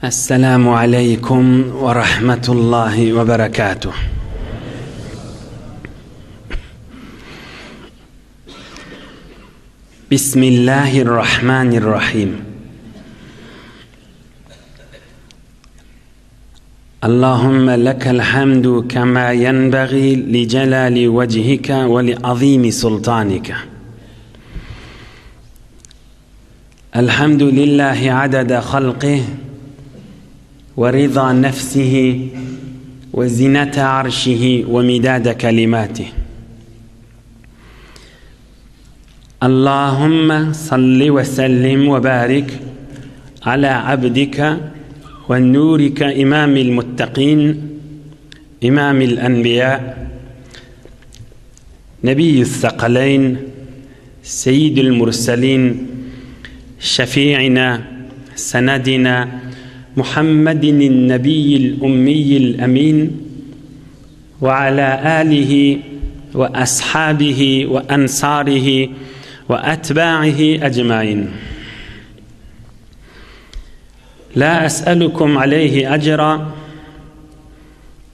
Esselamu aleýkum we rahmetullahi we berekatuh. Bismillahirrahmanirrahim. Allahümme lekel hamdu kema yenbaghi li celali vechike ve li azimi sultanike. الحمد لله عدد خلقه ورضا نفسه وزنة عرشه ومداد كلماته اللهم صل وسلم وبارك على عبدك ونورك إمام المتقين إمام الأنبياء نبي الثقلين سيد المرسلين شفيعنا سندنا محمد النبي الأمي الأمين وعلى آله وأصحابه وأنصاره وأتباعه أجمعين لا أسألكم عليه أجرا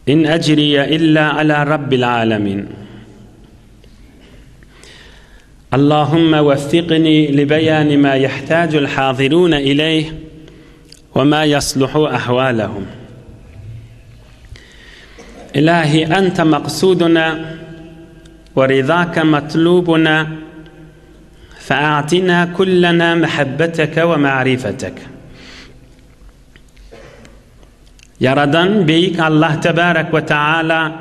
إن أجري إلا على رب العالمين اللهم وفقني لبيان ما يحتاج الحاضرون إليه وما يصلح أحوالهم إلهي أنت مقصودنا ورضاك مطلوبنا فأعطنا كلنا محبتك ومعرفتك Ýaradan Beýik Allah Tebarek we Taala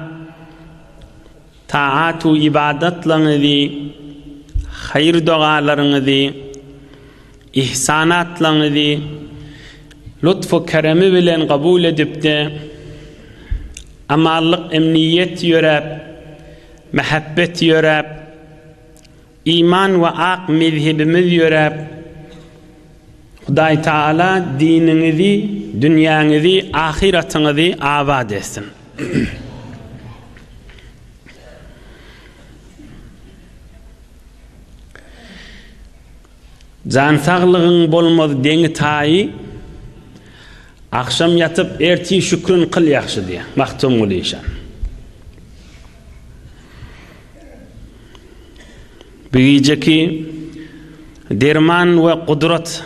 taat-u ybadatlaryňyzy, haýyr-dogalaryňyzy, ihsanatlaryňyzy lutf-u keremi bilen kabul edip-de, amanlyk, emniýet ýöräp, mähebbet ýöräp, Iman we ak mezhebimiz ýöräp, Hudaý Tagala diniňizi, dünýäňizi, ahyratyňyzy abat etsin. Jan saglygyň bolmaz deňi-taýy, Agşam ýatyp, ertir şükrün kyl ýagşy diýýär Magtymguly işan. Bu gijeki derman we gudrat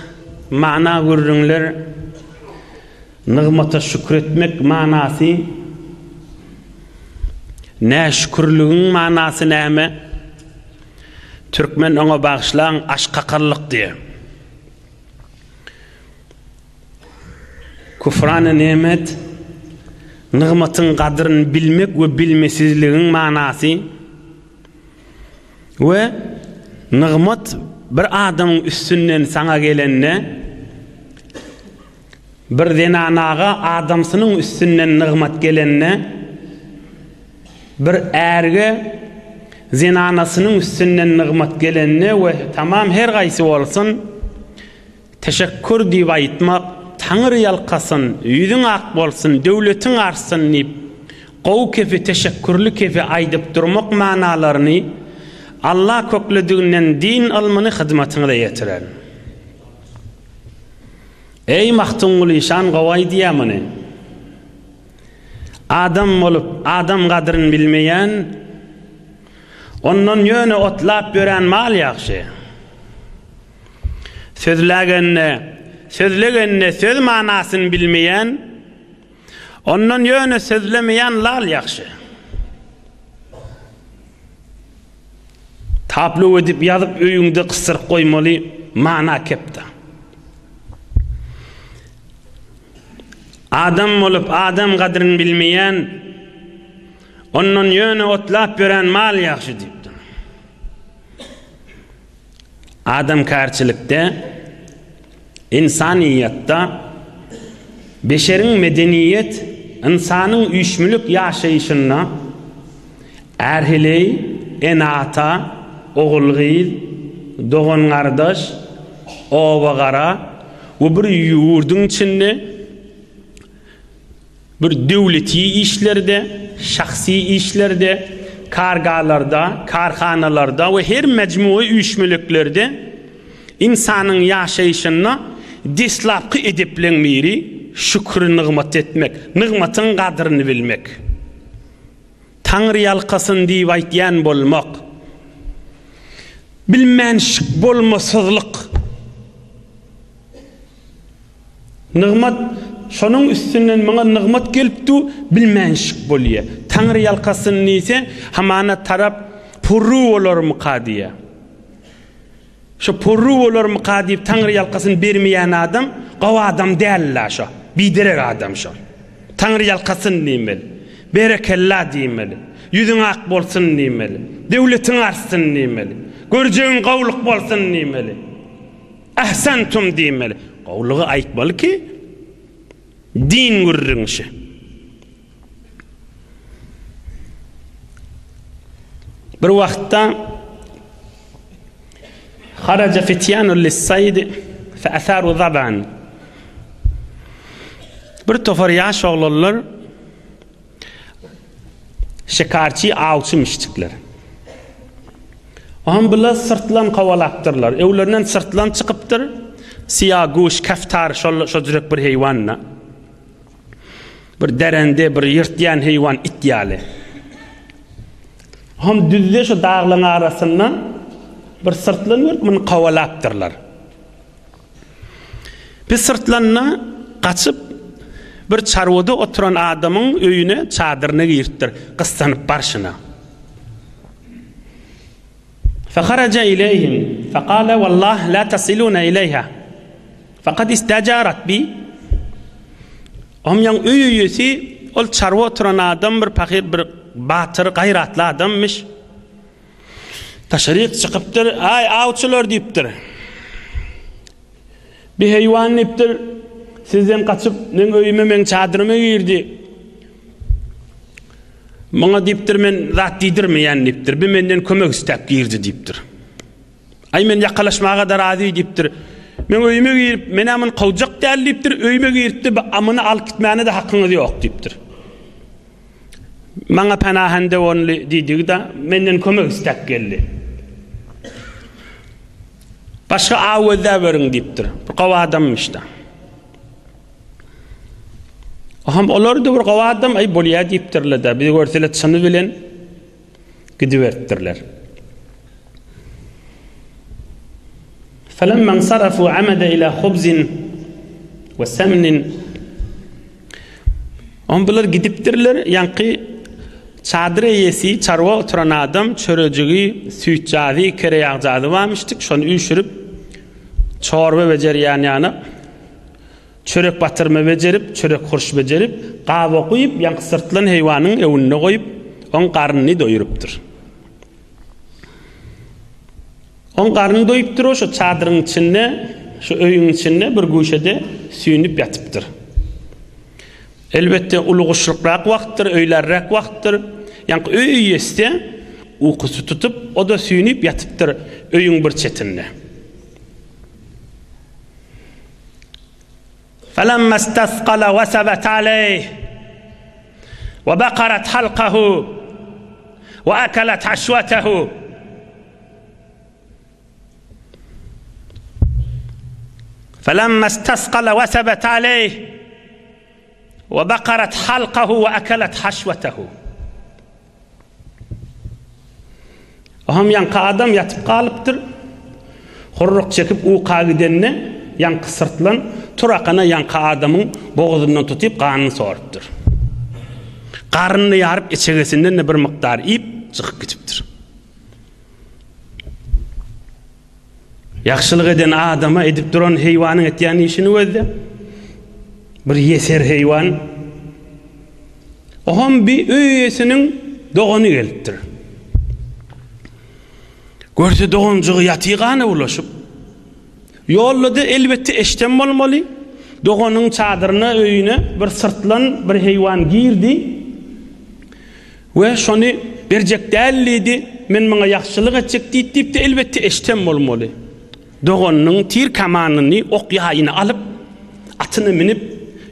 mana gürrüňler nygmata şükretmek manasy näşükürligiň manasy näme? Türkmen oňa bagyşlaň aşkakarlyk diýýär. Küfrany nemet, nygmatyň gadryny bilmek we bilmesizligiň manasy we nygmat bir adamyň üstünden saňa gelende, bir zenanaga adamsynyň üstünden nygmat gelende, bir ärge zenanasynyň üstünden nygmat gelende we tamam her gaýsy bolsun, Teşekkür diýip aýtmak, Taňry ýalkasyn, ýüzüň ak bolsun, döwletiň artsyn diýip, gowy kefi, teşekkürli kefi aýdyp durmak manalaryny Alla köklediginden din ylmyny hyzmatyňyza ýetirerin. Eý, Magtymguly işan gowy aýdýa muny. Adam bolup, adam gadryn bilmeýän, ondan ýöne otlap ýören mal ýagşy. Sözlägende, sözlegende söz manasyny bilmeýän, ondan ýöne sözlemeýän lal ýagşy. Tablo edip ýazyp öýüňde gysdyryp goýmaly mana kepda. Adam bolup adam gadryny bilmeýän, ondan ýöne otlap ýören mal ýagşy diýipdir. Adamkärçilikde, ynsanyýetde, beşeriň medeniýet, ynsanyň üýşmülik ýaşaýşynda är-heleý, ene-ata, ogul-gyz, dogan-gardaş, oba-gara we bir ýurduň içinde, Bir döwleti işlerde, şahsy işlerde, kargalarda, karhanalarda we her mejmugy üýşmeleklerde ynsanyň ýaşaýşynda deslapky edepleň biri. şükri nygmat etmek, nygmatyň gadryny bilmek. Taňry ýalkasyn diýip aýtýan bolmak. Bilmänşik bolmasyzlyk. Nygmat, şonuň üstünden muňa nygmat gelip dur, bilmänşik bolýa. Taňry ýalkasyn diýse, hamana tarap purru bolarmyka diýýä. Şo purru bolarmyka diýip Taňry ýalkasyn bermeýän adam gowy adam däl-la şo. Biderek adam şol. Taňry ýalkasyn diýmeli. Berekella diýmeli. Ýüzüň ak bolsun diýmeli. Döwletiň artsyn diýmeli. Görjegiň gowluk bolsun diýmeli. Ahsantum diýmeli. Gowlugy aýtmaly ki, din gürrüňi şi. Bir wagtda Haraja fitýanun lis-saýd fe asaru zaban. Bir topar ýaş oglanlar şikarçy, awçy mişdikler. Oňam bular syrtlan kowalapdyrlar. Öwlerinden syrtlan çykypdyr. Syýa guş, keftar şol şo jürek bir heýwan-da. Bir derende bir ýyrtýan heýwan it ýaly. Hem düzde şu daglaryň arasynda bir syrtlan görüp muny kowalapdyrlar. Bir syrtlanda gaçyp bir çarwada oturan adamyň öýüne çadyryna giripdir, gyssanyp barşyna. Feharaja ileýhim fekale wallah la tasiluna ileýha fekad istajarat bi Omýaň öý eýesi ol çarwa oturan adam bir pahyr bir batyr gaýratly adammyş. Daşaryk çykypdyr, aý awçylar diýipdir. Bir heýwan diýipdir, sizden gaçyp meň öýüme meň çadyryma girdi. Muňa diýipdir, men zat diýdirmeýän diýipdir. Bir menden kömek istäp girdi diýipdir. Aý men ýakalaşmaga-da razy diýipdir. Men öýüme girip, men-ä muny kowjak däl diýipdir. Öýüme giripdi, bu amyny alyp gitmäne-de hakyňyz ýok diýipdir. Maňa penahende boldy diýdigi-de, menden kömek istäp geldi. Başga aw gözläberiň diýipdir. Bir gowy adammyş-da. Aham olar-da bir gowy adam, aý bolýa diýipdirler-de. Bizi görseler çyny bilen gidiberipdirler. Felemma ensarafu amada ila hubzin we semnin On bular gidipdirler, ýaňky çadyr eýesi, çarwa oturan adam çörejigi, süýtjazy, kereýagjazy barmyşdyk, şony üýşürip, çorba bejerýän ýana çörek batyrma bejerip, çörek hurş bejerip, gaba guýup, ýaňky syrtlan heýwanyň öňünde goýup, oň garnyny doýurypdyr. Oň garny doýupdyr, o şo çadyryň içinde, şu öýüň içinde bir güşede süýnüp ýatypdyr. Elbetde, uly guşlukrak wagtdyr, öýlärräk wagtdyr. Ýaňky öý eýesi-de ukusy tutup, o-da süýnüp ýatypdyr öýüň bir çetinde. Felemma istasgala wesebet aleýh we bakarat halkahu we ekelet haşwetehu. Felemma istasgala wesebet aleýh we bakarat halkahu we ekelet haşwetehu. Oňam ýaňky adam ýatyp galypdyr. Hurruk çekip uka gidende, ýaňky syrtlan turakana ýaňky adamyň bogazyndan tutyp ganyny sorupdyr. Garnyny ýaryp içegesinden-de bir mukdar iýip, çykyp gidipdir. Ýagşylyk eden adama edip duran heýwanyň etýän işini gözle. Bir ýeser heýwan. Oňam bir öý eýesiniň dogany gelipdir. Görse doganjygy ýaty gana bulaşyp. Ýolda-da elbetde eşden bolmaly. Doganyň çadyryna, öýüne bir syrtlan bir heýwan girdi. We şony berjek däl diýdi, men muňa ýagşylyk etjek diýdi diýip-de elbetde eşden bolmaly. Doganynyň tir kamanyny, ok ýaýyny alyp, atyna münüp,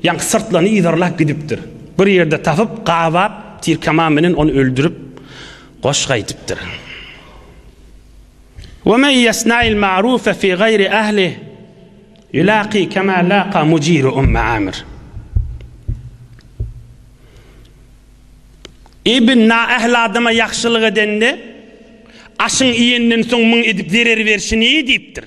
ýaňky syrtlany yzarlap gidipdir. Bir ýerde tapyp, gabap, tir kaman bilen ony öldürip, goş gaýdypdyr. We men ýesnail ma'rufe fi gaýri ählih, ýulaki kema laqa mujiru Umm Amir. Eý bi naähil adama ýagşylyk edende, aşyň iýenden soň muň edip zerer berşini diýipdir.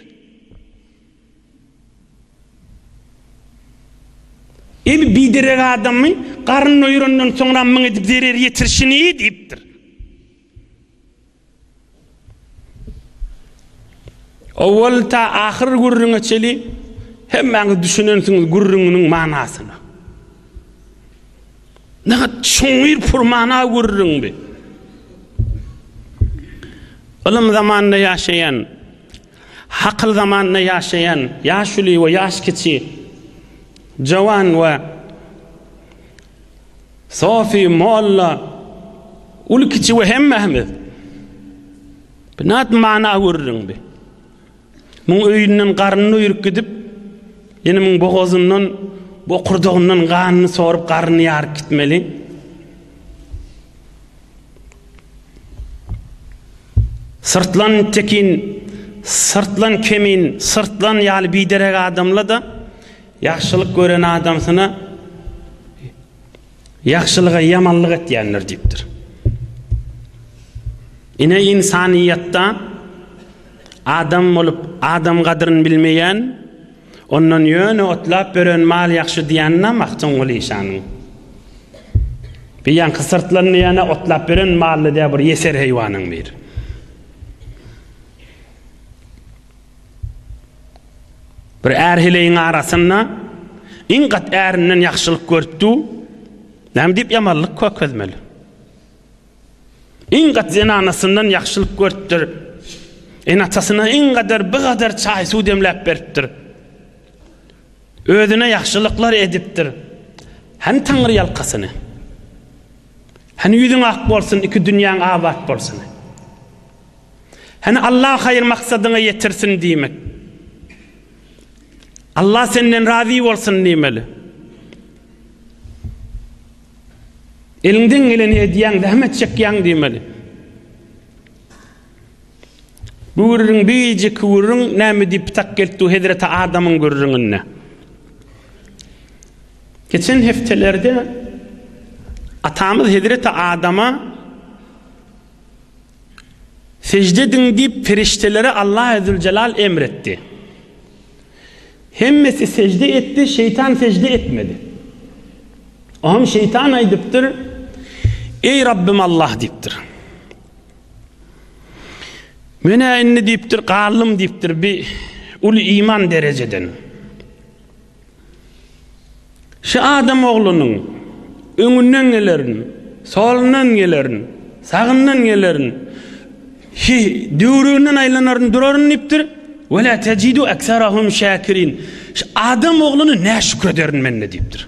Eý bi biderek adamy garyn doýurandan soňra muň edip zerer ýetirşini diýipdir. Owwal ta ahyr gürrüňe çeli hemmäňiz düşünensiňiz gürrüňiniň manasyna. Nägat çuňňur purmana gürrüň bi. Ylym zamanynda ýaşaýan, hakyl zamanynda ýaşaýan ýaşuly we ýaş kiçi, jawan we Sofy, molla, uly-kiçi we hemmämiz. Bu nädip mana gürrüň bi? Muň öýünden garnyny doýuryp gidip, ýene muň bogazyndan, bokurdagyndan ganyny sorup, garnyny ýaryp gitmeli. Syrtlan tekin, syrtlan kemin, syrtlan ýaly biderek adamla-da Ýagşylyk gören adamsyna ýagşylyga ýamanlyk etýändir diýipdir. Ine ynsanyýetda adam bolup adam gadryny bilmeýän, ondan ýöne otlap bören mal ýagşy diýenine Magtymguly işanyň. Bir ýaňky syrtlan diýene otlap bören mally diýä bir ýeser heýwanyň biri. Bir är-heleýiň arasynda iň gat ärinden ýagşylyk görüp dur, näme diýip ýamanlyk kökezmeli? Iň gat zenanasyndan ýagşylyk görüpdir. Ene-atasyna iň gadar bir gadar çaý-suw demläp beripdir. Özüne ýagşylyklar edipdir. Hany Taňry ýalkasyny? Hany ýüzüň ak bolsun, iki dünýäň abat bolsun. Hany Allah haýyr maksadyňa ýetirsin diýmek. Allah senden razy bolsun diýmeli. Eliňden geleni edýäň, zähmet çekýäň diýmeli. Bu gürrüň bir gijeki gürrüň näme diýip pytak gelipdi Hezreti Adamyň gürrüňinde. Geçen hepdelerde atamyz Hezreti Adama Sežde ediň diýip perişdelere Allahy Züljelal emretdi. Hemmesi sežde etdi, şeýtan sežde etmedi. Oňam şeýtan aýdypdyr, Eý Rabbim Allah diýipdir. Men-ä indi diýipdir, galdym diýipdir bi uly iman derejeden. Şu adam oglunyň öňünden gelerin, solundan gelerin, sagyndan gelerin, hi, döwreginden aýlanaryn duraryn diýipdir. Ve la tecidu ekserahum şakirin. Şu adam ogluny näşükür ederin men-de diýipdir.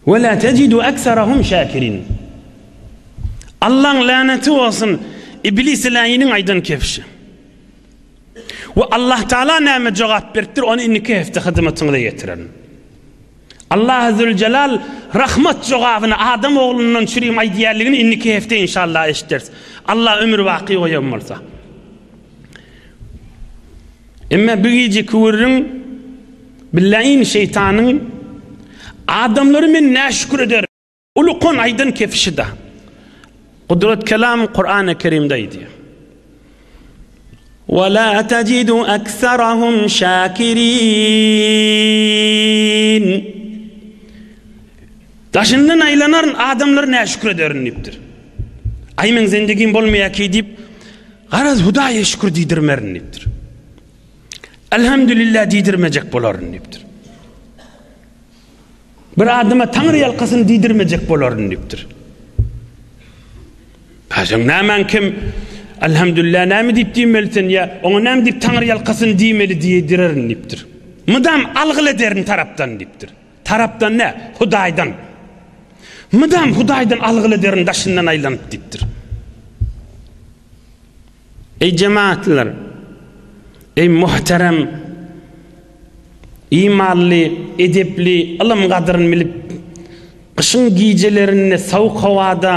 Ve la tecidu ekserahum şakirin. Allaň läneti bolsun, iblis läiniň aýdan kefşi. We Allah Taala näme jogap beripdir, ony indiki hepde hyzmatyňyza ýetirerin. Allah Zülcelal rahmat jogabyny adam oglundan çürim aýdýanlygyny indiki hepde inşallah eşideris. Allah ömür baky goýan bolsa. Emma bu gijeki gürrüň billahin şeýtanyň adamlary men näşükür ederin. Ulukon aýdan kefişi-da. Gudrat kelam Kurany Kerimde aýdýar. Ve la tecidu ekserahum şakirin. Daşyndan aýlanaryn, adamlar näşükür ederin diýipdir. Aý meň zendigim bolmaýar ki diýip, garaz Hudaýa şükür diýdirmerin diýipdir. Elhamdülillah diýdirmejek bolaryn diýipdir. Bir adama Taňry ýalkasyn diýdirmejek bolaryn diýipdir. Ha sen nämäň kim? Elhamdülillah näme diýip diýmeli sen ýa oňa näme diýip Taňry ýalkasyn diýmeli diýdirerin diýipdir. Mydam algyl ederin tarapdan diýipdir. Tarapdan ne? Hudaýdan. Mydam Hudaýdan algyl ederin daşyndan aýlanyp diýipdir. Eý jemaatlar! Eý muhterem imanly, edepli, ylym gadyryn bilip, gyşyň gijelerinde sowuk howada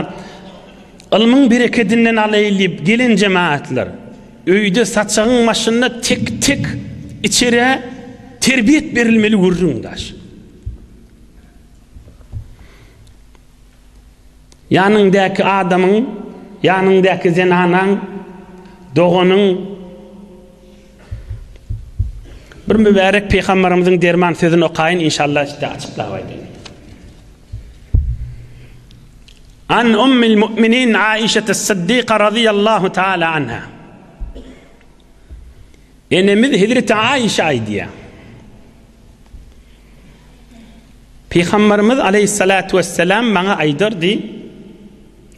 ylmyň berekedinden alaýyl diýip gelen jemaatlar! Öýde saçagyň başynda tek-tek içerä terbiýet berilmeli gürrüň daş. Ýanyňdaky adamyň, ýanyňdaky zenanaň, doganyň bir mübärek pygamberimiziň derman sözüni okaýyn, inşallah size açyklap aýdaýyn. An ummil mu'minin Aişe as-Siddiqa radiyallahu taala anha. Enemiz Hezreti Aişe aýdýar. Pygamberimiz aleýhissalatu wesselam maňa aýdardy,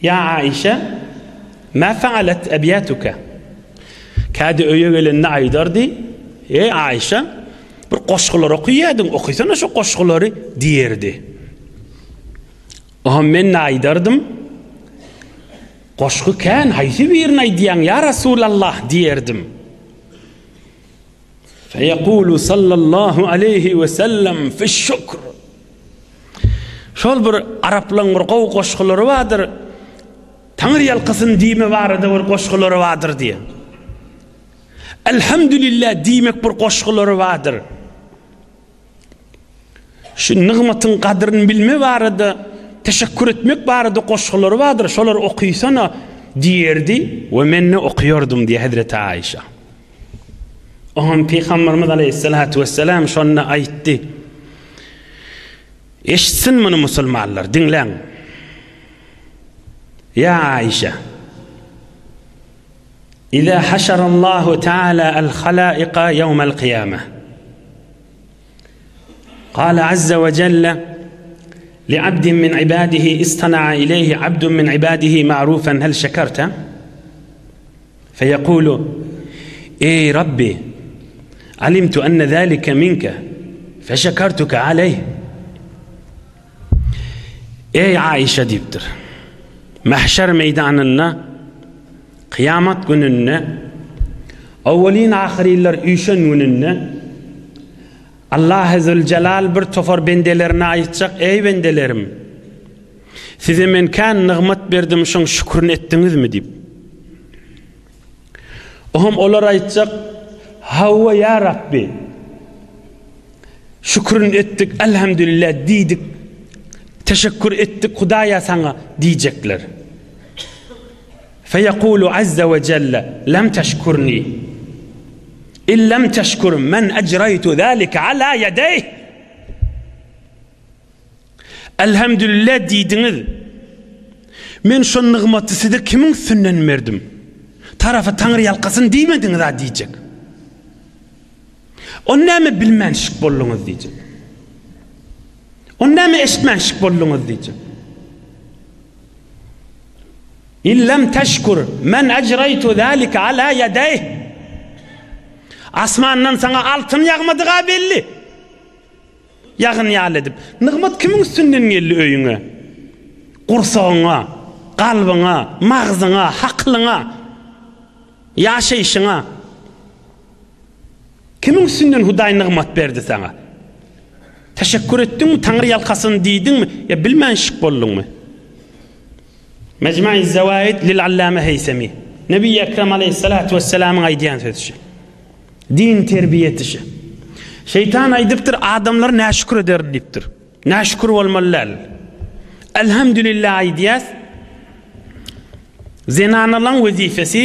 Ýa Aişe, ma faalet ebýatuke? Käde öýe gelende aýdardy, Eý Aişe, bir goşgular okaýardyň, okysana şu goşgulary diýerdi. Oňa men aýdardym, Goşgy kän, haýsy birini aýdýaň, ýa Rasulallah diýerdim. Feýekulu sallallahu aleýhi we sellem fiş-şükr. Şol bir araplaryň bir gowy goşgulary bardyr. Taňry ýalkasyn diýme barada bir goşgulary bardyr diýen. Elhamdülillah diýmek bir goşgulary bardyr. Şu nygmatyň gadryny bilme barada, teşekkür etmek barada goşgulary bardyr, şolary okysana diýerdi we men-de okýardym diýýär hezreti Aişa. Oňam Pygamberimiz aleýhissalatu wessalam şonda aýtdy. Eşitsin muny musulmanlar, diňläň. Ýa Aişa, Iza haşarallahu taala al-halaika ýewmel kyýame. Kale azze we celle li abdin min ibadihi istana'a ileyhi abdun min ibadihi ma'rufen hel şekerte? Feyekulu Eý Rabbi alimtu enne zalike minke feşekertuke aleyh. Eý Aişe diýipdir. Mahşer meýdanynda kyýamat gününde owwelin ahyrynlar üýşen gününde Allahy Züljelal bir topar bendelerine aýtjak, Eý bendelerim! Size men kän nygmat berdim, şoň şükrüni etdiňizmi? diýip. Oňam olar aýtjak, Hawa, ýa Rabbi! Şükrüni etdik, Elhamdülillah diýdik, teşekkür etdik Hudaýa saňa diýjekler. Feýekulu azze we jelle, Lem teşkurni. In lem teşkur men ejreýtu zalike ala ýedeýh. Elhamdülillah diýdiňiz. Men şo nygmaty size kimiň üstünden berdim? Tarapy Taňry ýalkasyn diýmediňiz-a diýjek. Ony näme bilmänşik bolduňyz diýjek. Ony näme eşitmänşik bolduňyz diýjek. In lem teşkur men ejreýtu zalike ala ýedeýh. Asmandan saňa altyn ýagmadyga belli. Ýagyn ýaly edip. Nygmat kimiň üstünden geldi öýüňe? Gursagyňa, kalbyňa, magzyňa, hakylyňa, ýaşaýşyňa. Kimiň üstünden Hudaý nygmat berdi saňa? Teşekkür etdiňmi, Taňry ýalkasyn diýdiňmi, ýa bilmänşik bolduňmy? Mejmai Zewaid lil Allame Heýsemi. Nebi Ekrem aleýhissalatu wesselamyň aýdýan sözi şu. Din terbiýesi şu. Şeýtan aýdypdyr, adamlar näşükür eder diýipdir. Näşükür bolmaly däl. Elhamdülillah aýdýas. Zenanalaň wezipesi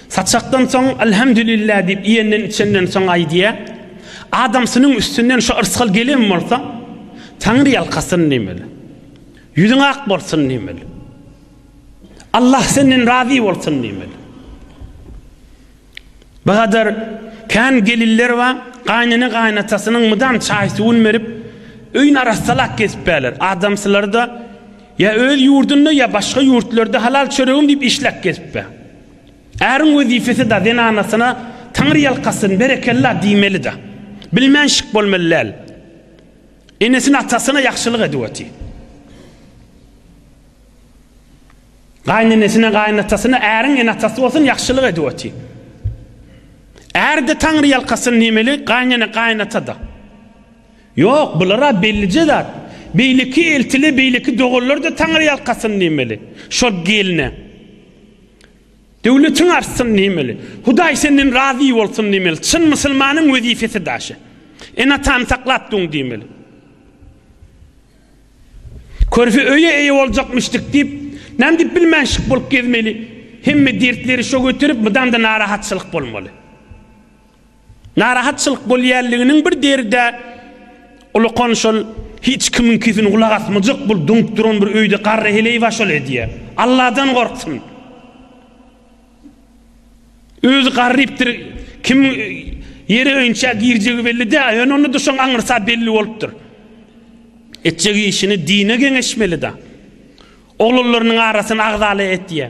saçakdan soň Elhamdülillah diýip iýenden içenden soň aýdýar. Adamsynyň üstünden şu yrsgal gelen bolsa, Taňry ýalkasyn diýmeli. Ýüzüň ak bolsun diýmeli. Allah senden razy bolsun diýmeli. Bu gadar kän gelinler bar, gaýnene gaýynatasynyň mydam çaý-suwuny berip, öýüni arassalap gezip bärler. Adamsylary-da ýa öz ýurdunda, ýa başga ýurtlarda halal çöregim diýip işläp gezip bär. Äriň wezipesi-da zenanasyna Taňry ýalkasyn, berekella diýmeli-da. Bilmän şik bolmaly däl. Enesine, atasyna ýagşylyk edip otyr. Gaýynenesine, gaýynatasyna äriň ene-atasy bolsun ýagşylyk edip otyr. Är-de Taňry ýalkasyn diýmeli, gaýynene, gaýynata-da. Ýok, bular-a bellije zat. Beýleki eltili, beýleki doganlar-da Taňry ýalkasyn diýmeli. Şol gelne. Döwletiň artsyn diýmeli. Hudaý senden razy bolsun diýmeli. Çyn musulmanyň wezipesi daşy. Ene-atany saklap duň diýmeli. Körpe öýe eýe boljakmyşdyk diýip, Näme diýip bilmänşik bolup gezmeli? Hemme dertleri şo göterip, mydam-da narahatçylyk bolmaly. Narahatçylyk bolýanlygynyň bir deri-dä ulakan şol hiç kimiňkisini gulak asmajak bolup doňup duran bir öýde garry heleý bar şol edýär. Alladan gorksun. Özi garrypdyr, kim ýere öýünçä girjegi belli däl, ýöne onda-da şoň aňyrsa belli bolupdyr. Etjek işini dine geňeşmeli-da. Oglanlarynyň arasyny agzala etýär.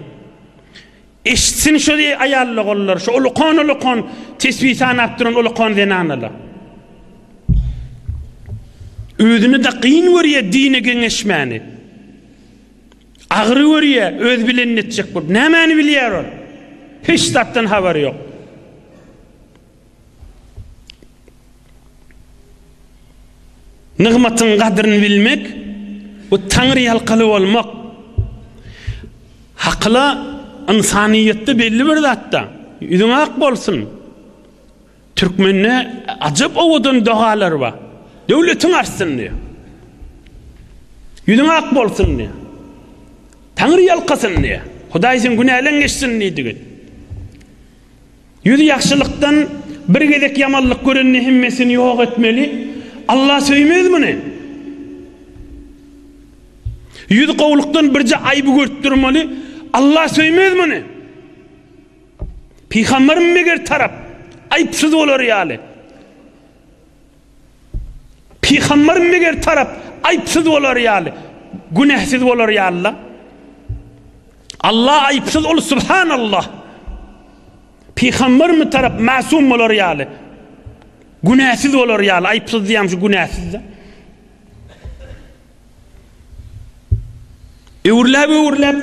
Eşitsin şo aýallogullar, şo ulukan-ulukan tesbih sanap duran ulukan zenanalar. Özüne-de kyn görýär dine geňeşmäni. Agyry görýär, öz bilenini etjek bolup. Nämäni bilýär ol? Hiç zatdan habary ýok. Nygmatyň gadryny bilmek we Taňry ýalkaly bolmak. Hakyla ynsanyýetde belli bir zatda. Ýüzüň ak bolsun. Türkmende ajap owadan dogalar bar. Döwletiň artsyn diýýär. Ýüzüň ak bolsun diýýär. Taňry ýalkasyn diýýär. Hudaý seň günäleň geçsin diýdigi. Ýüzi ýagşylykdan bir gezek ýamanlyk görende hemmesini ýok etmeli. Allah söýmez muny. Ýüzi gowulykdan birje aýby görüp durmaly. Allah söýmez muny. Pygamberim meger tarap aýypsyz bolar ýaly. Pygamber meger tarap aýypsyz bolar ýaly, günäsiz bolar ýaly-la. Allah aýypsyz ol subhanallah. Pygamber mi tarap masum bolar ýaly, günäsiz bolar ýaly, aýypsyz diýýän şu günäsiz-de. Öwürläp-öwürläp,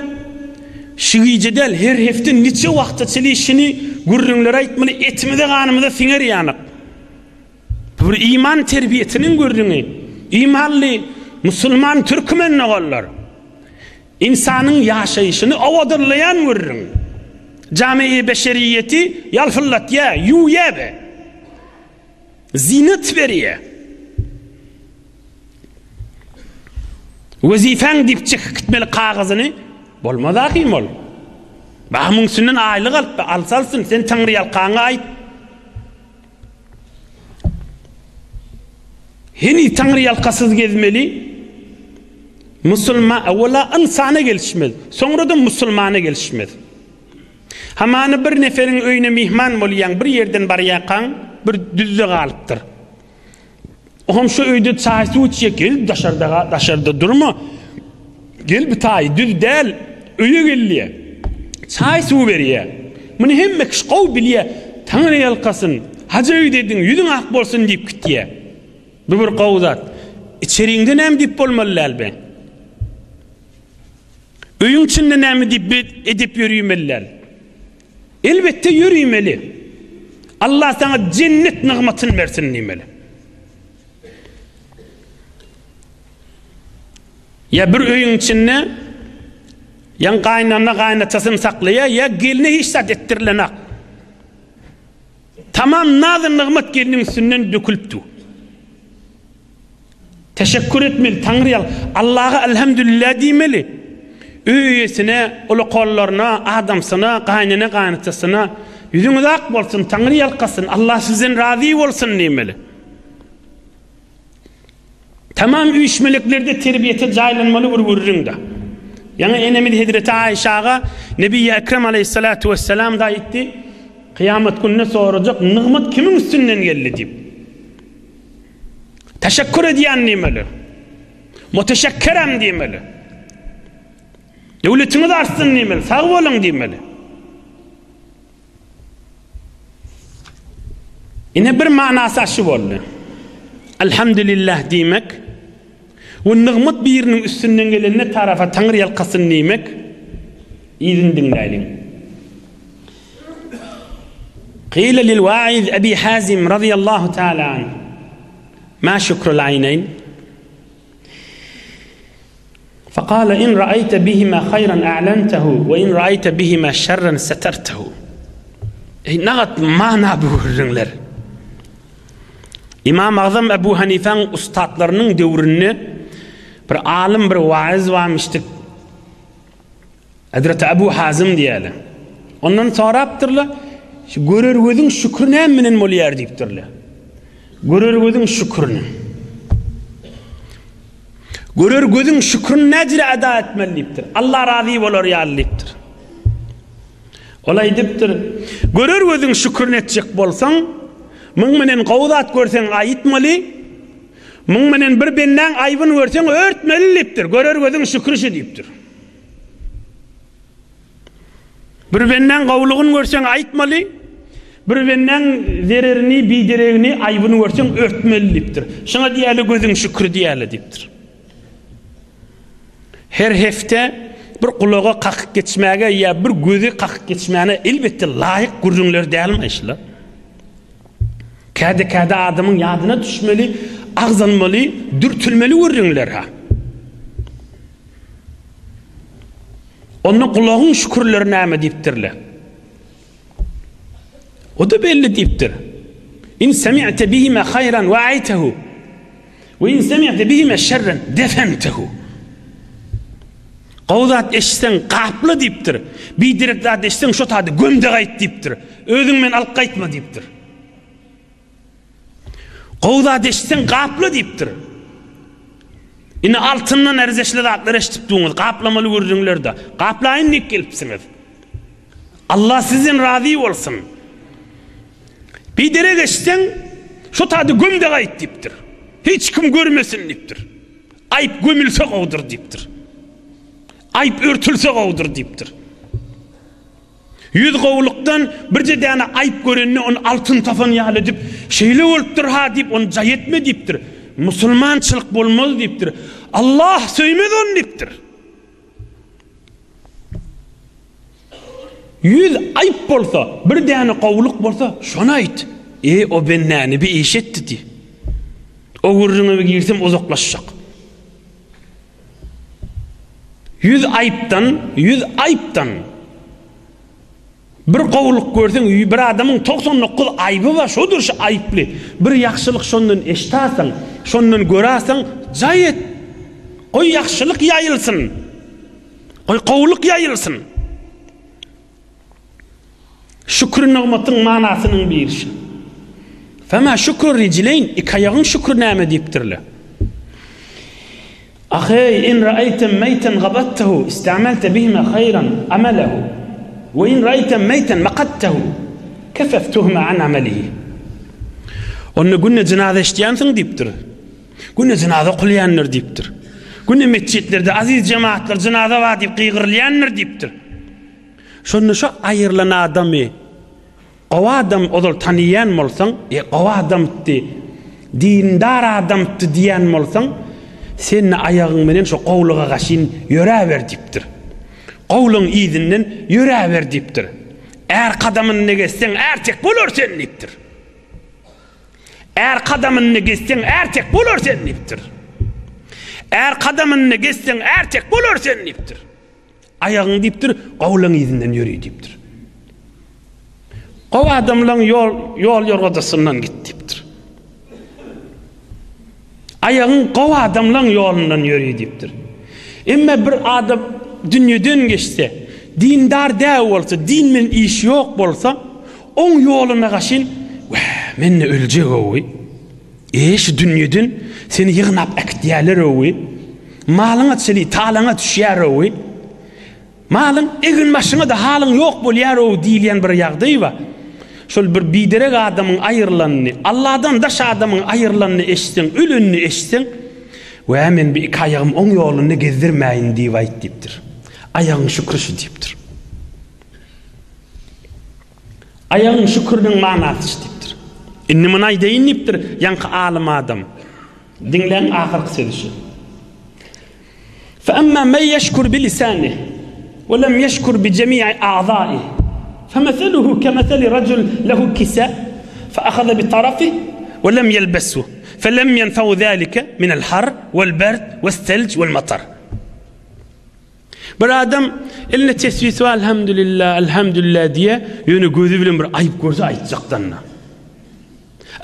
şu gije däl, her hepde niçe wagta çenli şuny gürrüňleri aýtmaly, etimize, ganymyza siňer ýanyk. Bu bir iman terbiýesiniň gürrüňi. Imanly musulman türkmen doganlar. Ynsanyň ýaşaýşyny owadanlaýan gürrüň. Jami-i beşeriýeti ýalpyldatýar, ýuwýar be. Zynaç berýär. Wezipäň diýip çekip gitmeli kagyzyny, bolmaz ahym ol. Bah muň üstünden aýlyk alyp, alsa alsyn, sen taňryýalkaňa aýt. Heniz taňryýalkasyz gezmeli. Musulman, owala ynsana gelişmez, soňra-da musulmana gelişmez. Hamana bir neferiň öýüne myhman bolýaň, bir ýerden barýarkaň, bir düzde galypdyr. Oňam şu öýde çaý-suw içjek, gel daşarda, daşarda durma. Gel bu taýy düz däl, öýe gel diýýär. Çaý-suw berýär. Muny hemme kişi gowy bilýär. Taňry ýalkasyn, hajy öýde ediň, ýüzüň ak bolsun diýip gitýär. Bu bir gowy zat. Içeriňde näme diýip bolmaly däl be? Öýüň içinde näme diýip edep ýörümeli däl. Elbetde ýörümeli. Allah saňa jennet nygmatyny bersin diýmeli. Ýa bir öýüň içinde ýa gaýynana gaýynatasyny saklaýar, ýa gelne hiç zat etdirilenak. Tamam naz-nygmat gelniň üstünden dökülip dur. Teşekkür etmeli, Taňry ýal, Allaha Elhamdülillah diýmeli. Öý eýesine, ulakanlaryna, adamsyna, gaýynene, gaýynatasyna ýüzüňiz ak bolsun, Taňry ýalkasyn, Allah sizden razy bolsun diýmeli. Tamam üýşmeleklerde terbiýete jaýlanmaly bir gürrüňde. Ýaňy enemiz Hezreti Aýşaga Nebi Ekrem aleyhissalatu vesselam da aýtdy, Kyýamat gününe sorajak nygmat kimiň üstünden geldi diýip. Teşekkür edýän diýmeli. Muteşekkerem diýmeli. Döwletiňiz artsyn diýmeli, sag boluň diýmeli. Ine bir manasy aşy boldy. Elhamdülillah diýmek we nygmat biriniň üstünden gelende tarafa Taňry ýalkasyn diýmek. Yzyny diňläýliň. Qila lil waiz Abi Hazim radiyallahu ta'ala anh. Ma şükrul aynayn? Fekale in ra'ayte bihima hayran a'lantehu we in ra'ayte bihima şerren setertehu. Eý nagat mana bu gürrüňler. Imam Agzam Ebu Hanifäň ussatlarynyň döwründe bir alym bir waiz barmyşdyk. Hezreti Abu Hazym diýýärler. Ondan sorapdyrlar, şu görer gözüň şükri näme bilen bolýar diýipdirler. Görer gözüň şükrüni. Görer gözüň şükrüni näjire eda etmeli diýipdir. Allah razy bolar ýaly diýipdir. Ol aýdypdyr, Görer gözüň şükrüni etjek bolsaň, muň menen gowy zat görseň aýtmaly, muň menen bir bendäň aýbyny görseň örtmeli diýipdir. Görer gözüň şükri şu diýipdir. Bir bendäň gowulygyny görseň aýtmaly, bir bendäň zererini, bideregini, aýbyny görseň örtmeli diýipdir. Şuňa diýeli gözüň şükri diýeli diýipdir. Her hepde bir gulaga kakyp geçmäge ýa bir gözi kakyp geçmäne elbetde laýyk gürrüňler dälmi şular? Käde-käde adamyň ýadyna düşmeli, agzalmaly, dürtülmeli gürrüňler ha. Onda gulagyň şükürleri näme diýipdirler? O-da belli diýipdir. In semi'te bihime haýran wa'aytehu we in semi'te bihime şerren defentehu. Gowy zat eşitseň gapla diýipdir. Biderek zat eşitseň şo taýda göm-de gaýt diýipdir. Özüň men alyp gaýtma diýipdir. Gowy zat eşitseň gapla diýipdir. Indi altyndan erzeşli zatlar eşidip duňyz, gaplamaly gürrüňlerde. Gaplaýyn diýip gelipsiňiz. Allah sizden razy bolsun. Biderek eşitseň, şo taýda göm-de gaýt diýipdir. Hiç kim görmesin diýipdir. Aýyp gömülse gowudyr diýipdir. Aýyp örtülse gowudyr diýipdir. Ýüz gowulykdan birje däne aýyp görende ony altyn tapan ýaly edip, şeýle bolupdyr-ha diýip ony jaý etme diýipdir. Musulmançylyk bolmaz diýipdir. Allah söýmez ony diýipdir. Ýüz aýyp bolsa, bir däne gowulyk bolsa, şony aýt. E, o bendäni bir iş etdi diý. O gürrüňe bir girsem uzaklaşjak. Ýüz aýypdan, ýüz aýypdan bir gowulyk görseň, bir adamyň 99 aýby bar, şodur şu aýyply. Bir ýagşylyk şondan eşitasaň, şondan görasaň, jaý et. Goý ýagşylyk ýaýylsyn. Goý gowulyk ýaýylsyn. Şükür nygmatyň manasynyň biri şu. Fema şükrü rijleýn, iki aýagyň şükri näme diýipdirler. Aheý, in ra'aýte meýten gabattehu, istamelte bihime haýran amalehu. We in ra'aýte meýten maqattehu, kefeftuhuma an amalihi. Onda günde jynaza eşidýänsiň diýipdir. Günde jynaza okulýandyr diýipdir. Günde metjitlerde aziz jemaatlar jynaza bar diýip gygyrylýandyr diýipdir. Şonda şo aýrylan adamy gowy adam ozal tanaýan bolsaň, e gowy adamtdy, dindar adamtdy diýen bolsaň, sen-de aýagyň bilen şo gowulyga gaşyn ýöräber diýipdir. Gowulygyň yzyndan ýöräber diýipdir. Är kadamynda gezseň, ärtek bolar sen diýipdir. Är kadamynda gezseň, ärtek bolar sen diýipdir. Är kadamynda gezseň, ärtek bolar sen diýipdir. Aýagyň diýipdir, gowulaň yzyndan ýöri diýipdir. Gowy adamlaň ýol ýol ýorgadasyndan git diýipdir. Aýagyň gowy adamlaň ýolundan ýöri diýipdir. Emma bir adam dünýeden geçse, dindar däl bolsa, din bilen işi ýok bolsa, oň ýoluna gaşyn, Wä, men-de öljek-ow. Eý, şu dünýeden seni ýygnap äkitýärler-ow. Malyňa çili talaňa düşýär-ow. Malyň, egin-başyňa-da halyň ýok bolýar-ow diýilýän bir ýagdaý bar. Şol bir biderek adamyň aýrylanyny, Alladan daş adamyň aýrylanyny eşitseň, ölenini eşitseň, Wä, men bi iki aýagym oň ýolunda gezdirmäýin diýip aýt diýipdir. Aýagyň şükri şu diýipdir. Aýagyň şüküriniň manasy şu diýipdir. Indi muny aýdaýyn diýipdir, ýaňky alym adam. Diňläň ahyrky sözi şu. Fe emma men yeşkur bi lisanih we lem yeşkur bi jemi'i a'zaih fe meseluhu kemeseli racul lehu kisa fe ahaza bi tarafih we lem yelbesu fe lem yenfe'u zalike minel har wel berd we's selc wel matar. Bir adam eline tesbisi bar elhamdülillah elhamdülillah diýe ýöne gözi bilen bir aýyp görse aýtjakdan-da.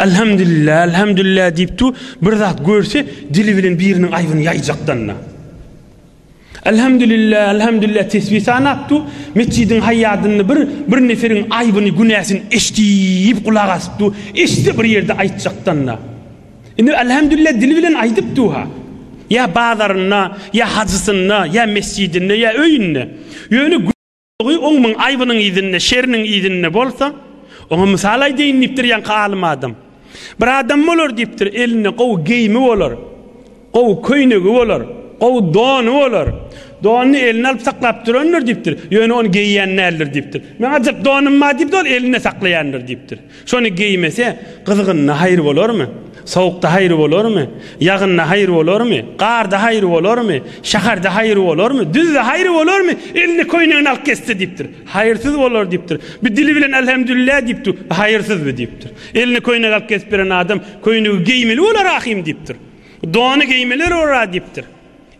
Elhamdülillah elhamdülillah diýip dur bir zat görse dili bilen biriniň aýbyny ýaýjakdan-da. Elhamdülillah, elhamdülillah tesbih sanap dur. Mesjidiň haýýadynda bir bir neferiň aýbyny, günäsini eşdip gulak asyp dur. Eşitse bir ýerde aýtjakdan-da. Indi elhamdülillah dili bilen aýdyp dur-ha. Ýa bazarynda, ýa hajysynda, ýa mesjidinde, ýa öýünde. Ýöne gulagy oň muň aýbynyň yzynda, şeriniň yzynda bolsa, oňa mysal aýdaýyn diýipdir ýaňky alym adam. Bir adam bolar diýipdir, elinde gowy geýimi bolar, gowy köýnegi bolar, gowy dony bolar. Donuny eline alyp saklap durandyr diýipdir, ýöne ony geýýän däldir diýipdir. Meň ajap donum bar diýip, ol elinde saklaýandyr diýipdir. Şony geýmese, gyzgynda haýyr bolarmy? Sowukda haýyr bolarmy? Ýagynda haýyr bolarmy? Garda haýyr bolarmy? Şäherde haýyr bolarmy? Düzde haýyr bolarmy? Eline köýnegini alyp gezse diýipdir. Haýyrsyz bolar diýipdir. Bir dili bilen Elhemdülillah diýip dur. Haýyrsyz bu diýipdir. Eline köýnek alyp gezip beren adam köýnegi geýmeli bolar ahym diýipdir. Dony geýmeli bolar diýipdir.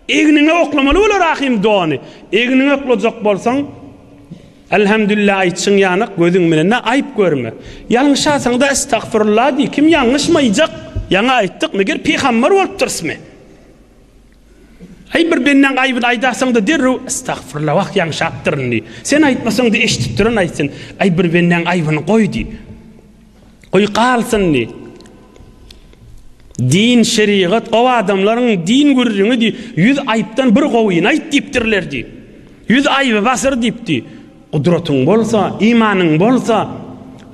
Egniňe oklamaly bolar ahym dony. Egniňe oklajak bolsaň Elhemdülillah aýtşyň ýanak gözüň bilen-de aýyp görme. Ýalňyşasaňda Estagfirullah diý. Kim ýalňyşmaýjak? Ýaňy aýtdyk, meger pygamber bolupdyrysmy? Aý bir bendäň aýbyny aýdarsaňda derrew Estagfirullah wah ýalňyşapdyryn diý. Sen aýtmasaňda eşidip duran aýtsyn. Aý bir bendäň aýbyny goý diý. Goý galsyn diý. Din, şerigat, gowy adamlaryň din gürrüňi diý. Ýüz aýypdan bir gowyny aýt diýipdirler diý. Ýüz aýby basyr diýipdi. Gudratyň bolsa, imanyň bolsa,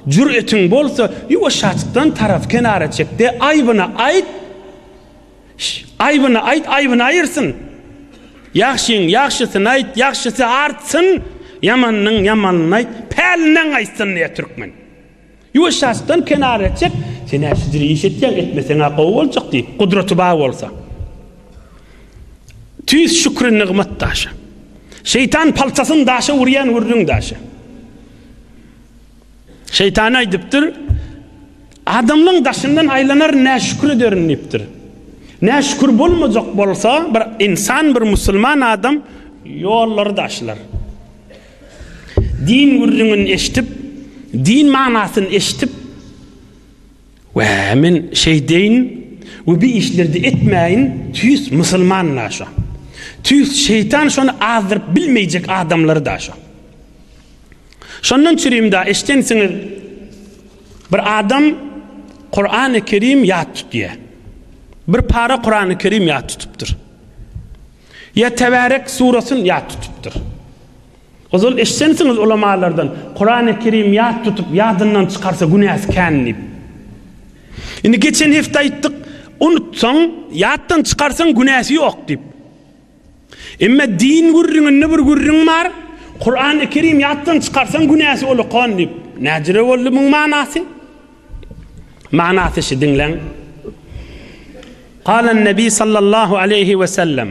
jüretiň bolsa, ýuwaşjaçykdan tarap kenara çek-de, aýbyny aýt. Şş, aýbyny aýt, aýbyny aýyrsyn. Ýagşyň ýagşysyny aýt, ýagşysy artsyn, ýamanynyň ýamanyny aýt, pälinden gaýtsyn diýýär türkmen. Ýuwaşjaçykdan kenara çek, sen-ä şujür iş etýäň, etmeseň-ä gowy boljak diý, gudraty bar bolsa. Tüýs şükri nygmat daşa. Şeýtan paltasyn daşa urýan gürrüň daşa. Şeýtan aýdypdyr, Adamlaň daşyndan aýlanaryn näşükür ederin diýipdir. Näşükür bolmajak bolsa bir insan bir musulman adam ýollary daşlar. Din gürrüňini eşidip, din manasyny eşidip, Wä, men şeýdeýin we bi işleri-de etmäýin, tüýs musulman da şo. Tüýs şeýtan şony azdyryp bilmeýjek adamlary da şo. Şondan çürim da eşdensiňiz, bir adam Kurany Kerim ýat tutýar. Bir para Kurany Kerim ýat tutupdyr. Ýa Tebärek surasyny ýat tutupdyr. Ozal eşdensiňiz ulamalardan, Kurany Kerim ýat tutup, ýadyndan çykarsa günäsi kän diýip. Indi geçen hepde aýtdyk, unutsaň, ýatdan çykarsaň günäsi ýok diýip. Emma din gürrüňinde bir gürrüň bar, Kurany Kerim ýatdan çykarsaň günäsi ulakan diýip. Näjüre boldy muň manasy? Manasy şi diňläň. Galan Nebi sallallahu aleýhi we sellem.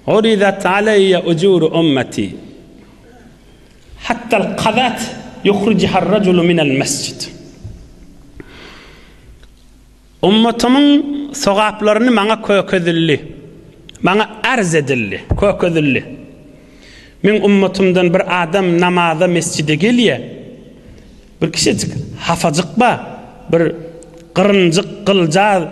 Uridat aleýýe ujuru ummeti. Hattal kazat ýuhrijihar rajulu minel mesjid. Ummatymyň sogaplaryny maňa kökezildi. Maňa arz edildi, kökezildi. Meň ummatymdan bir adam namaza mesjide gelýär. Bir kiçijik hafajyk bar, bir gyrynjyk gyljaz,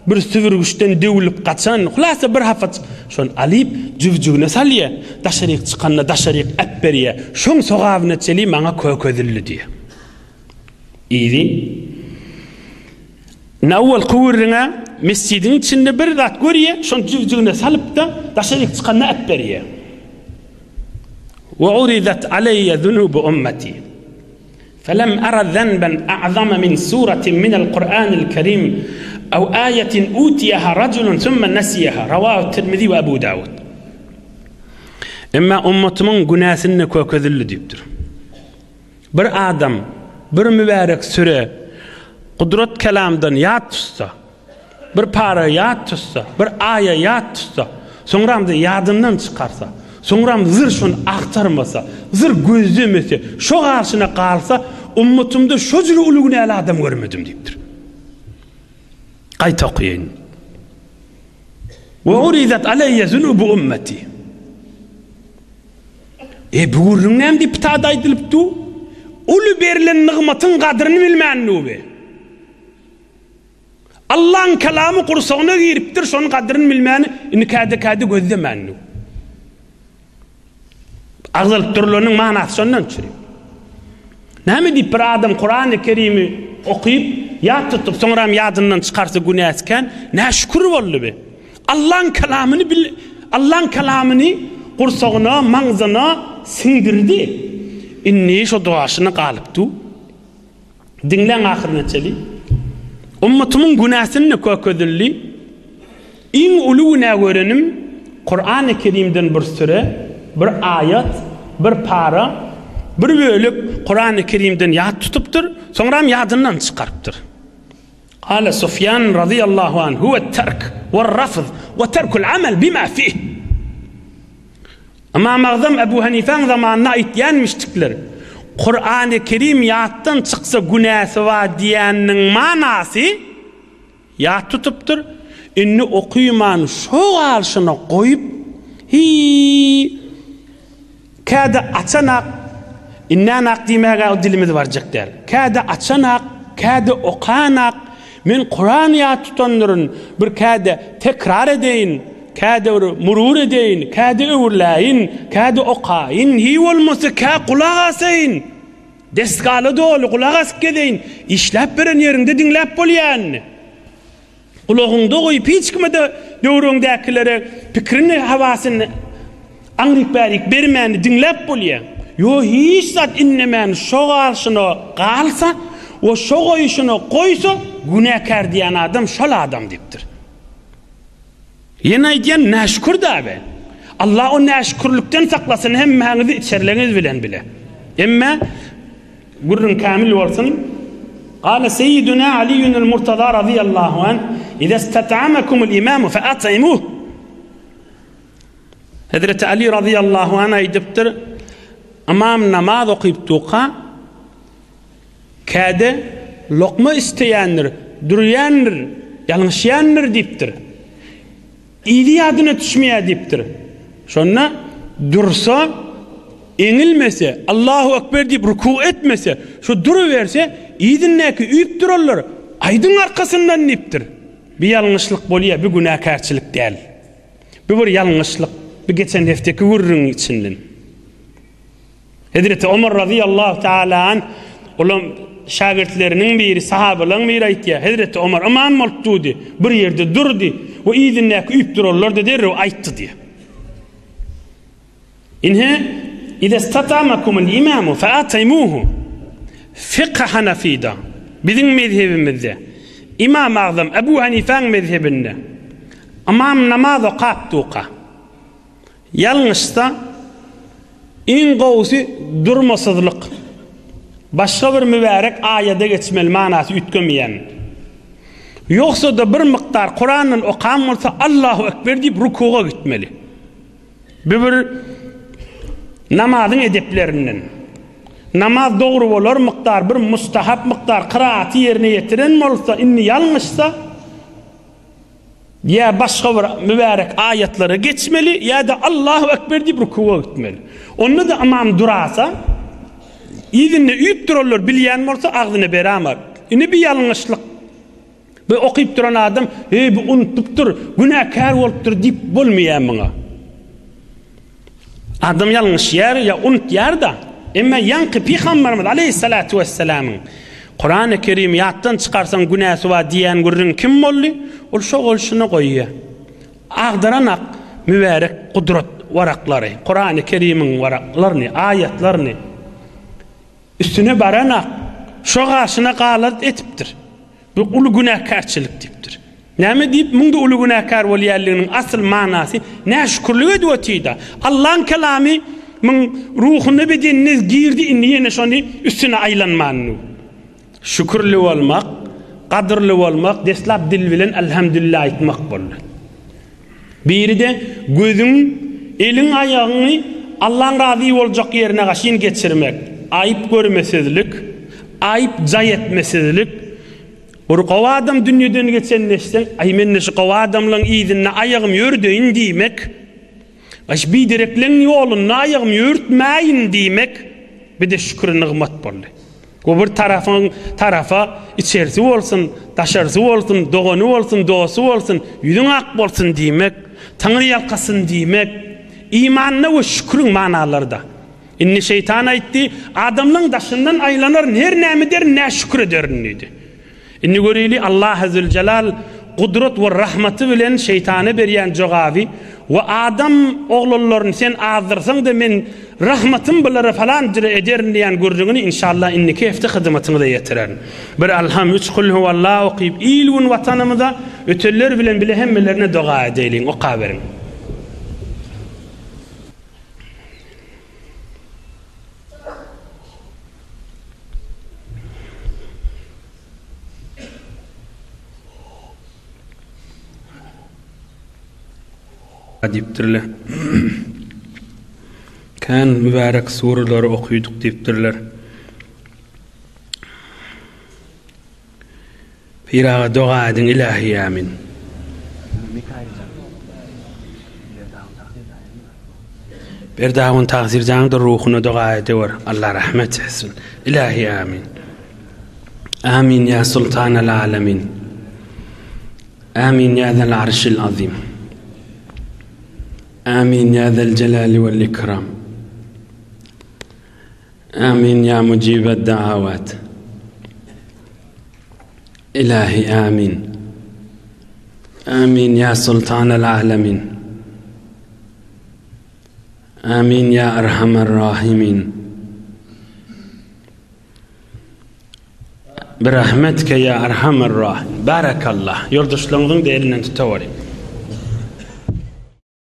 bir sübürgiçden döwlüp gaçan, hulasa bir hafajyk. Şony alyp, jübjügine salýar. Daşaryk çykanda daşaryk äpberýär. Şoň sogabyna çeli maňa kökezildi diýýär. Yzy. Indi owalky gürrüňe mesjidiň içinde bir zat görýär, şony jübjügine salyp-da, daşaryk çykanda äpberýär. Wa uridat aleýýe zunubu ummeti. Felem ara zenben a'zama min suratin minel Kur'anil Kerim ew aýetin utiýeha rajulun sümme nesiýeha. Rawahu Tirmizi we Ebu Dawud. Emma ummatymyň günäsinde kökezildi diýipdir. Bir adam bir mübärek süre gudrat kelamdan ýat tutsa, bir para ýat tutsa, bir aýa ýat tutsa, soňram-da ýadyndan çykarsa, soňram zyr şony agtarmasa, zyr gözlemese, şo garşyna galsa, ummatymda şo jüre uly günäli adam görmedim diýipdir. Gaýta okaýyn. Ve uridat aleyye zunubu ummeti. E bu gürrüň näme diýip pitada aýdylyp du? Uly berlen nygmatyň gadryny bilmän du be. Allaň kelamy gursagyna giripdir, şonuň gadyryny bilmäni indi käde-käde gözlemändi. Agzalyp durulanyň manasy şondan çüri. Näme diýip bir adam Kurany Kerimi okyp, ýat tutup, soňram ýadyndan çykarsa günäsi kän, näşükür boldy bi. Allaň kelamyny bil, Allaň kelamyny gursagyna, maňzyna siňdirdi. Indi şo duaşyna galyp dur. Diňläň ahyryna çeli. Ummatymyň günäsini kökezildi. Iň uly günä görenim Kurany Kerimden bir süre, bir aýat, bir para, bir bölek Kurany Kerimden ýat tutupdyr, soňram ýadyndan çykarypdyr. Kale Sufýan razyýallahu anh, Huwet-terk, we-rafz, we terkul-amel bima fih. Ymam Agzam Ebu Hanifäň zamanynda aýtýanmyşdikler, Kurany Kerim ýatdan çyksa günäsi bar diýeniniň manasy, ýat tutupdyr, indi okyman şo galşyna goýup, hiý, käde açanak, indänak diýmäge dilimiz barjak däl, käde açanak, käde okanak, men Kuran ýat tutandyryn, bir käde tekrar edeýin, Käde bir murur edeýin, käde öwürläýin, käde okaýyn, hiý bolmasa kä gulak asaýyn. Desgala doly gulak asyp gezeýin. Işläp beren ýeriňde diňläp bolýanyny. Gulagyňda goýup hiç kime-de döwrüňdäkilere pikirini, hawasyny aňryk-bärik bermäni diňläp bolýar. Ýo hiç zat inlemän şo galşyna galsa we şo goýuşyna goýsa günäkär diýen adam şol adam diýipdir. Ýene aýdýan näşükür dabe. Allah o näşükürlikden saklasyn hemmäňizi içerleňiz bilen bile. Emme gürrüň kämil bolsun. Gale seýiduna Aliýunul Murtaza razyýallahu anh, Ize istat'amakumul imamu fe at'imuh. Hezreti Ali razyýallahu anh aýdypdyr, Ymam namaz okyp durka, Käde lokma isleýändir, dürýändir, ýalňyşýandyr diýipdir. Yzy ýadyna düşmeýär diýipdir. Şonda dursa, eňilmese, Allahu Ekber diýip ruku etmese, şu duruberse, yzyndaky üýüp duranlar aýdyň arkasyndan diýipdir. Bir ýalňyşlyk bolýar, bir günäkärçilik däl. Bu bir ýalňyşlyk, bu geçen hefteki gürrüňiň içinden. Hezreti Omar razyýallahu taala anh olam şägirtleriniň biri, sahabalaryň biri aýtýar, Hezreti Omar ymam bolup durdy, bir ýerde durdy we yzyndaky üýüp duranlar-da derrew aýtdy diýýär. Ine, Iza istatamakumul imamu fe at'imuhu. Fykh Hanafida, biziň mezhebimizde, Imam Agzam Ebu Hanifäň mezhebinde ymam namaz okap durka, Ýalňyşsa, iň gowusy durmasyzlyk. Başga bir mübärek aýada geçmeli manasy üýtgemeýän. Ýogsa-da bir mukdar Kurandan okan bolsa Allahu Ekber diýip rukuga gitmeli. Bu bir namazyň edeplerinden. Namaz dogry bolar mukdar bir mustahap mukdar kyraaty ýerine ýetiren bolsa indi ýalňyşsa Ýa başga bir mübärek aýatlara geçmeli, ýa-da Allahu Ekber diýip rukuwa gitmeli. Onda-da ymam durasa, yzynda üýüp duranlar bilýän bolsa agzyna beramar. Indi bir ýalňyşlyk. Bu okyp duran adam, Eý, bu unudypdyr, günäkär bolupdyr diýip bolmaýar muňa. Adam ýalňyşýar ýa unutýar-da. Emma ýaňky Pygamberimiz aleýhissalatu wessalamyň Kurany Kerimi ýatdan çykarsaň günäsi bar diýen gürrüň kim boldy? Ol şo bolşuna goýýar. Agdaran-ak mübärek gudrat waraklary, Kurany Kerimiň waraklaryny, aýatlaryny üstüne baran-ak, şo gaşyna galart etipdir. Bu uly günäkärçilik diýipdir. Näme diýip, muň-da uly günäkär bolýanlygynyň asyl manasy näşükürlik edip otyr-da. Allaň kelamy muň ruhuna bedenine girdi, indi ýene şony üstüne aýlanmany. Şükürli bolmak, gadyrly bolmak, deslap dil bilen Elhamdülillah aýtmak boldy. Biri-de gözüň, eliň aýagyňy Allaň razy boljak ýerine gaşyn geçirmek, aýyp görmesizlik, aýyp jaý etmesizlik. Bir gowy adam dünýeden geçenini eşitseň, aý men-de şu gowy adamlaň yzynda aýagym ýördeýin diýmek, aý şu biderekleň ýolunda aýagym ýörtmäýin diýmek, bir-de şükür nygmat boldy. Bu bir tarapyň tarapa içerisi bolsun, daşarysy bolsun, dogany bolsun, dosty bolsun, ýüzüň ak bolsun diýmek, Taňry ýalkasyn diýmek, imanda we şüküriň manalary-da. Indi şeýtan aýtdy, Adamlaň daşyndan aýlanaryn, her näme ederin, nä şükür ederin diýdi. Indi göreýli Allahy Züljelal gudrat we rahmaty bilen şeýtana berýän jogaby we adam oglanlaryny sen azdyrsaňda men rahmatym bulara falan jüre ederin diýen gürrüňini inşallah indiki hepde hyzmatyňyza ýetirerin. Bir Alham üç Kulhuwallah okyp il gün watanymyza ötenler bilen bile hemmelerine doga edeýliň okaberiň. Diýipdirler. Kän mübärek suralary okydyk diýipdirler. Pir aga doga ediň ilahi amin. Berdagun Tagsirjanyňdyr ruhuna doga edewer Allah rahmet etsin ilahi amin. Amin ya sultanal alemin. Amin ya zel arşil azim. Amin ya zel celali vel ikram. Amin ya mucibed da'avat. Ilahi amin. Amin ya sultanal alemin. Amin ya erhamer rahimin. Birahmetke ya erhamer rahim. Barakallah. Ýoldaşlaryňyzyň-da elinden tutaweriň.